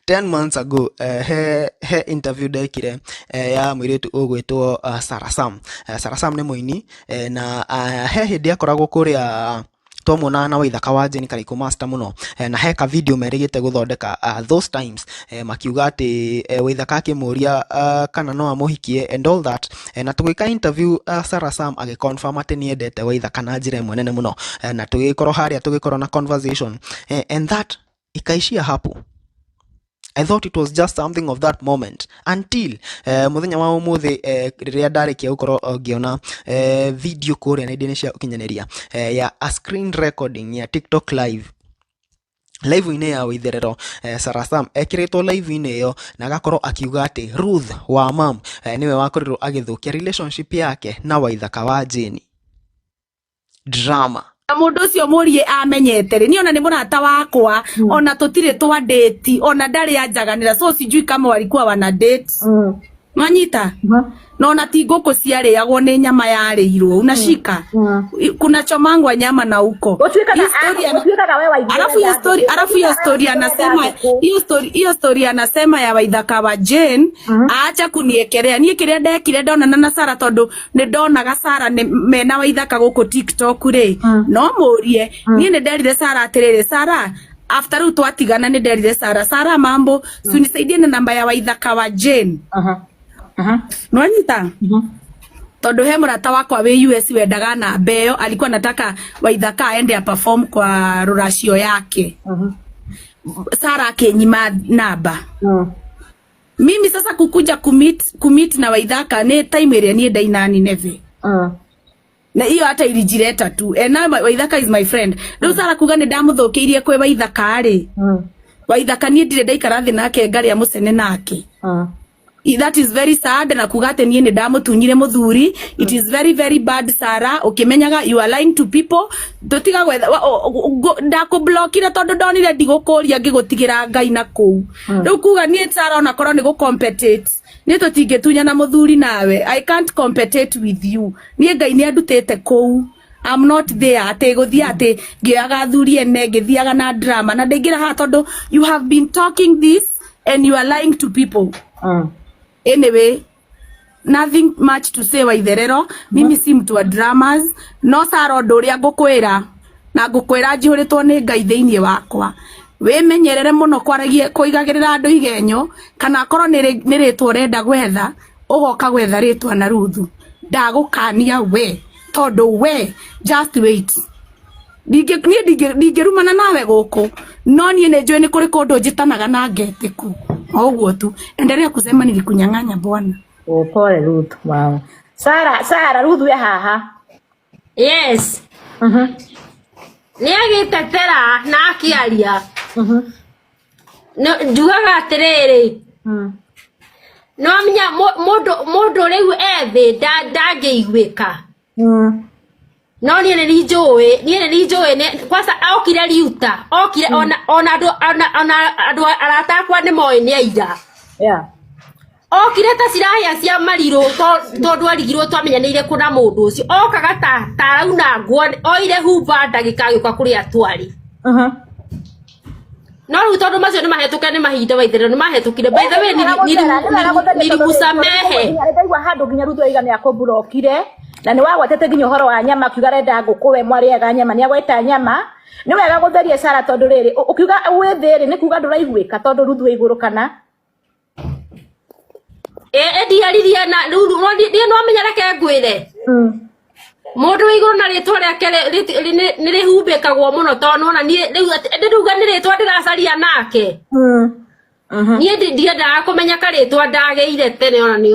10 months ago he interview ndekire ya mũirĩtu ũgwĩtwo Sarah Sam. Sarah Sam nĩ mũini na he hĩndĩ akoragwo kũrĩa twamuonaga na Waithaka wa Jane Karaikũ Master mũno na he ka video merĩgĩte gũthondeka those times makiuga atĩ Waithaka akĩmũria kana no amũhikie and all that na tũgĩka interview Sarah Sam agĩ confirm atĩ nĩ endete Waithaka na njĩra ĩmwe nene mũno na tũgĩkorwo harĩa tũgĩkorwo na conversation and that ikaishia hapo. I thought it was just something of that moment until muthenya wa umuthi rĩrĩa ndarĩkia gũkorwo ngĩona video kũrĩa nenda-inĩ cia ũkinyanĩria ya a screen recording ya TikTok live live-inĩ ya Waitherero. Sarah Sam ekĩrĩtwo live-inĩ ĩyo na agakorwo akiuga atĩ Ruth wa mam nĩwe wakorirwo agĩthũkia relationship yake na Waithaka wa Jane. Drama. Na mundu ucio murie amenyete ri ni ona ni murata wakwa, ona tutire twa date, ona ndari anjaganira, so sijui kama walikuwa wana date. Nwanyita na ona ti ngũkũ ciarĩagwo nĩ nyama yarĩirwo unashika kuna chomangwa nyama na huko. Gũtuĩkaga Hii story gũtuĩkaga we waiguire alafu hiyo story, alafu hiyo story anasema, hiyo story anasema ya Waithaka wa Jane, aacha kuniekelea niĩ. Kĩrĩa ndekire ndonana na Sara, tondũ nĩ ndonaga Sara nĩ mena Waithaka gũkũ TikTok rĩ, no mũrie niĩ nĩ nderire Sara atĩrĩrĩ, Sara, after rĩu twatigana, nĩ nderire Sara, "Sara, mambo, si unisaidie na namba ya Waithaka wa Jane." Nwanyita tondu he murata wakwa wi US wendaga namba ĩyo, alikuwa anataka Waithaka aende a perform kwa ruracio yake. Sara akinyima namba. Mimi sasa kukuja kumit na Waithaka ni time ĩrĩa niĩ ndaina Nineve na hiyo hata ilijileta tu, and now Waithaka is my friend. Rĩu Sara kuga nĩ ndamũthũkĩirie kwĩ Waithaka rĩ, Waithaka niĩ ndirĩ ndaikara thĩ nake ngarĩa mũcene nake. That is very sad. Na kuga atĩ niĩ nĩ ndamũtunyire mũthuri, it is very very bad. Sara, ũkĩmenyaga you are lying to people. Tũtiga gwetha ndakũblokire tondũ ndonire ndigũkũria ngĩgũtigĩra Ngai na kũu. Rĩu kuga niĩ Sara onakorwo nĩ gũcompete, niĩ tũtingĩtunyana mũthuri nawe. I can't compete with you. Niĩ Ngai nĩ andutĩte kũu. I'm not there atĩ gũthiĩ atĩ ngĩoyaga athuri ene ngĩthiaga na drama na ndaingĩra haha tondũ you have been talking this and you are lying to people. Anyway, nothing much to say. Waitherero, mimi si mtu wa dramas. No Sara, ũndũ ũrĩa ngũkwĩra na ngũkwĩra njihũrĩtwo nĩ Ngai thĩinĩ wakwa, wĩmenyerere mũno kwaragia kũigagĩrĩra andũ igenyo, kana akorwo nĩ rĩtwa ũrenda gwetha, ũgoka gwetha rĩtwa na Ruthu. Ndagũkania we, tondũ we just wait. Niĩ ndingĩrumana nawe gũkũ, no niĩ nĩ njũĩ nĩ kũrĩ kũndũ njĩtanaga na ngetĩku. O ũguo tu, endelea kusema nilikunyang'anya bwana. Oh, pole Ruth. Wow. Sara, Sara, Ruth we haha. Yes. Nĩ agĩtetera na akĩaria. No, njugaga atĩrĩrĩ, no menya mũndũ rĩu ethĩ ndangĩiguĩka. No niĩ nĩ njũĩ, niĩ nĩ njũĩ kwanza okire riuta okire ona andũ ona andũ arata akwa nĩ moĩ nĩ aira. Okire ta cirahĩa cia marirũ tondũ arigirwo twamenyanĩire kũna mũndũ ũcio okaga ta arauna nguo oire huba ndagĩka agĩũka kũrĩa twarĩ. No rĩu tondũ macio nĩ mahĩtũke nĩ mahinda, Waitherero, nĩ mahĩtũkire. By the way, nilimusamehe. Ndaigua handũ nginya Ruth oiga nĩ akũmburokire na nĩ wagwetete nginya ũhoro wa nyama, akiuga arenda ngũkũ, we mwarĩaga nyama, nĩ agweta nyama. Nĩ wega gũtheria Sara, tondũ rĩrĩ ũkiuga wĩ thĩ rĩ, nĩ kuga ndũraiguĩka tondũ Ruth wĩ igũrũ kana Ndiaririe na rĩu niĩ no menya, reke ngwĩre, mũndũ wĩ igũrũ na rĩtwa rĩake nĩ rĩhumbĩkagwo mũno, tondũ nĩwona niĩ rĩu ndĩruga nĩ rĩtwa ndĩracaria nake. Niĩ ndiendaga kũmenya karĩtwa ndagĩire tene, ona nĩ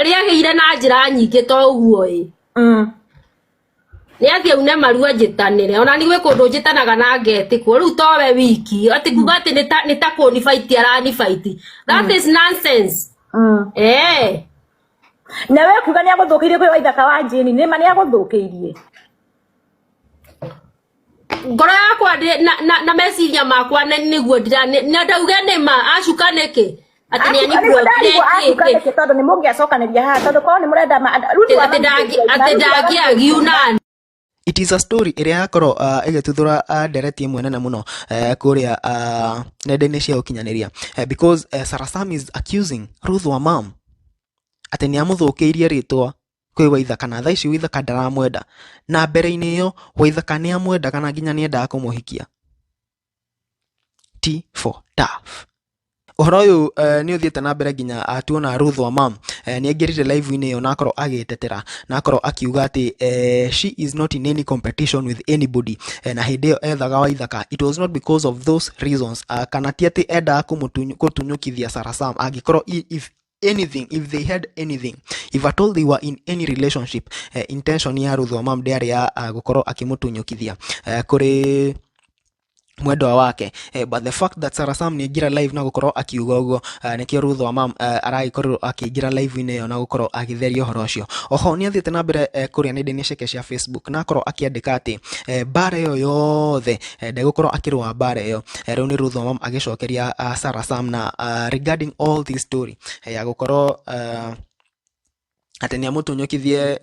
rĩagĩire na njĩra nyingĩ to ũguo ĩ. Nĩ athiĩ aune maru anjĩtanĩre, ona ni gwĩ kũndũ njĩtanaga na ngetĩkwo. Rĩu towe wiki atĩ kuga atĩ nĩ ta kũnibaiti aranibaiti, that is nonsense. Na we ũkiuga nĩ agũthũkĩirie kwĩ Waithaka wa Jane, nĩ ma nĩ agũthũkĩirie? Ngoro yakwa na meciria makwa nĩguo ndira na ndauge nĩ ma acuka nĩkĩ atĩ nĩ Nĩguo acuka nĩkĩ, tondũ nĩ mũngĩacokanĩria haha, tondũ korwo nĩ mũrenda atĩ ndangĩagiuna. It is a story ĩrĩa yakorwo ĩgĩtuthũra ndereti ĩmwe nene mũno kũrĩa nenda-inĩ cia ũkinyanĩria, because Sarah Sam is accusing Ruth wa mam atĩ nĩ amũthũkĩirie rĩtwa kwĩ Waithaka, na thaa ici Waithaka ndaramwenda, na mbere-inĩ ĩyo Waithaka nĩ amwendaga na nginya nĩ endaga kũmũhikia. T for tough. Ũhoro ũyũ nĩ ũthiĩte na mbere nginya tuona Ruth wa mam nĩ aingĩrire live-inĩ ĩyo na akorwo agĩtetera na akorwo akiuga atĩ she is not in any competition with anybody, na hĩndĩ ĩyo ethaga Waithaka it was not because of those reasons, kana ti atĩ endaga kũtunyũkithia Sarah Sam. Angĩkorwo if anything, if they had anything, if at all they were in any relationship, intention ya Ruth wa mam ndĩarĩ ya gũkorwo akĩmũtunyũkithia kũrĩ mwendwa wake, but the fact that Sarah Sam nĩaingĩra live na gũkorwo akiuga ũguo, nĩkĩo Ruth wa mam aragĩkorirwo akĩingĩra live-inĩ ĩyo na gũkorwo agĩtheria ũhoro ũcio. Oho nĩ athiĩte na mbere kũrĩa nenda-inĩ ciake cia Facebook na akorwo akĩandĩka atĩ mbara ĩyo yothe ndegũkorwo akĩrũa mbara ĩyo. Rĩu nĩ Ruth wa mam agĩcokeria Sarah Sam na regarding all this story ya gũkorwo atĩ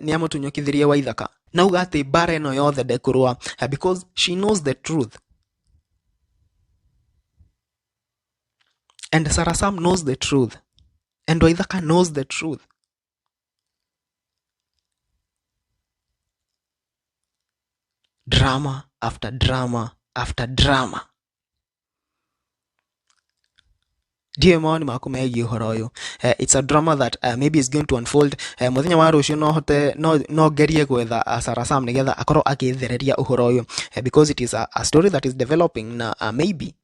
nĩamũtunyũkithirie Waithaka, nauga atĩ mbara ĩno yothe ndekũrũa, because she knows the truth and Sarah Sam knows the truth and Waithaka knows the truth. Drama after drama after drama. Ndiũĩ mawoni maku megiĩ ũhoro ũyũ. It's a drama that maybe is going to unfold mũthenya wa rũciũ. No hote no ngerie gwetha Sarah Sam nĩgetha akorwo agĩthereria ũhoro ũyũ, because it is a story that is developing na maybe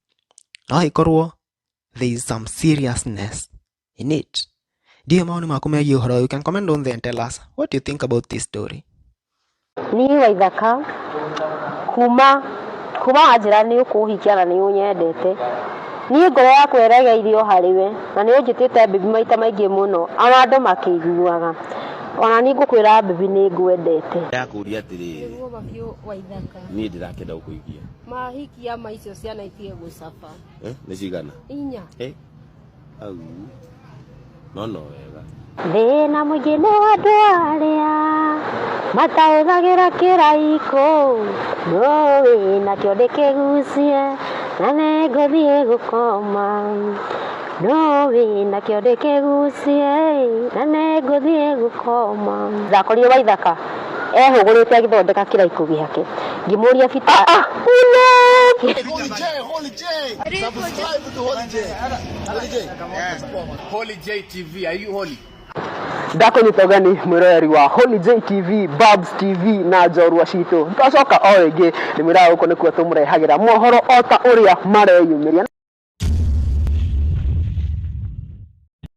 no ĩkorwo there is some seriousness in it. Ndiũĩ mawoni maku megiĩ ũhoro ũyũ. You can comment down there and tell us what you think about this story. Niĩ Waithaka, kuma wanjĩra nĩ ũkũhikia na nĩ ũnyendete, niĩ ngoro yakwa ĩregeirio harĩ we, na nĩ ũnjĩtĩte baby maita maingĩ mũno, ona andũ makĩiguaga. Ona niĩ ngũkwĩra baby, nĩ ngwendete. Ndakũria atĩrĩrĩ. Nĩguo biũ, Waithaka. Niĩ ndĩrakĩenda gũkũigia. Mahikia ma icio ciana itige gũcaba. Eh, nĩ cigana? 4. Eh, au no wega. Thĩna mũingĩ nĩ wa andũ arĩa mataũthagĩra kĩraikũ, no wĩnakĩo ndĩkĩgucie na nĩngũthiĩ gũkoma, no wĩnakĩo ndĩkĩgucie na nĩngũthiĩ gũkoma. Ndakorire Waithaka ehũgũrĩte agĩthondeka kĩraikũ gĩake, ngĩmũria bita. Holy J, Holy J. Subscribe to Holy J. Holy J. Holy J TV, are you holy? Ndakũnyita ũgeni mwĩroreri wa Holy J TV, Babs TV na njorua citũ. Twacoka o rĩngĩ, ndĩmwĩraga gũkũ nĩkuo tũmũrehagĩra mohoro o ta ũrĩa mareyumĩria.